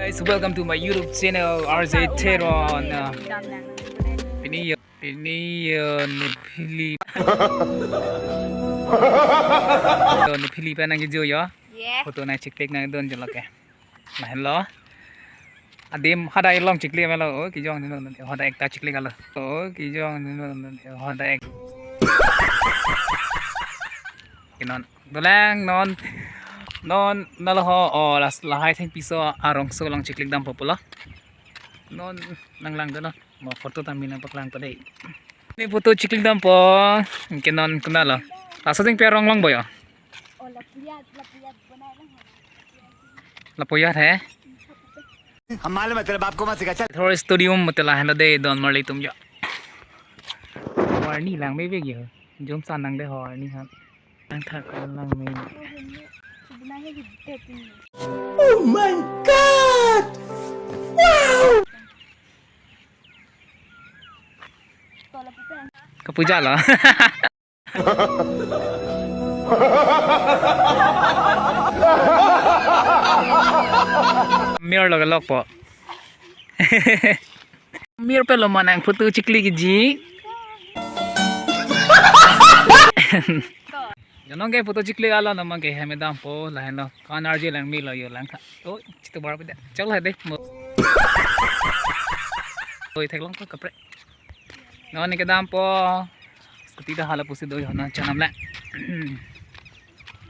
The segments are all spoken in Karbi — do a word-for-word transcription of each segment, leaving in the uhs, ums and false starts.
Guys, welcome to my YouTube channel, R J Theron. Uh, pini yo, pini yo nephili. Yo nephili pen nangkejo yo. Yeah. Photo nangcheklik nangdun jolo ke. Lahenlo. Adim hadak along cheklik melo. Oh, kejong dun, hadak ekta cheklik alo. Oh, kejong dun, hadak ek. Ke non. Dolang non. Non nalo ho, oh, las lahai thengpi so arongso along cheklik dampo pulo. Non nanglang dun non. Mo photo tame nangpaklang padai. Ne photo cheklik dampo. Ke non konatlo. Laso athengpi arong longpo yo. Oh, lapuyat, lapuyat bonai lang. Lapuyat he? हम मालूम है, तेरे बाप को मत सिखा, चल। Thor studio mate lahenlo de don marli atum yo. Horni lang me big yo. Jom san nang de horni han. Nangthak lang me. Oh my God! Wow! Kapuja lo. Mir lo kelok po. Mir pelo manang photo cheklik ji. Yo non ke photo cheklik alo non ke hem dampo lahenlo. Kan arje lang melo yo langtha. Oh, chito bar pida. Chal hai de. Mo. Oi, theklong to kapre. Non ne kedampo. Scooty ta hala pusi do yo na chanam le.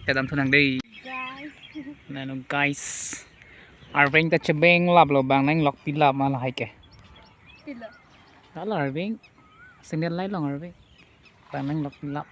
Kedam thu nang dei. Guys. Nano guys. Arveng ta chebeng laplo bang nanglok pilap ma lahai ke. Pilo. Hala arveng. Sendal lai long arveng. Bang nanglok pilap.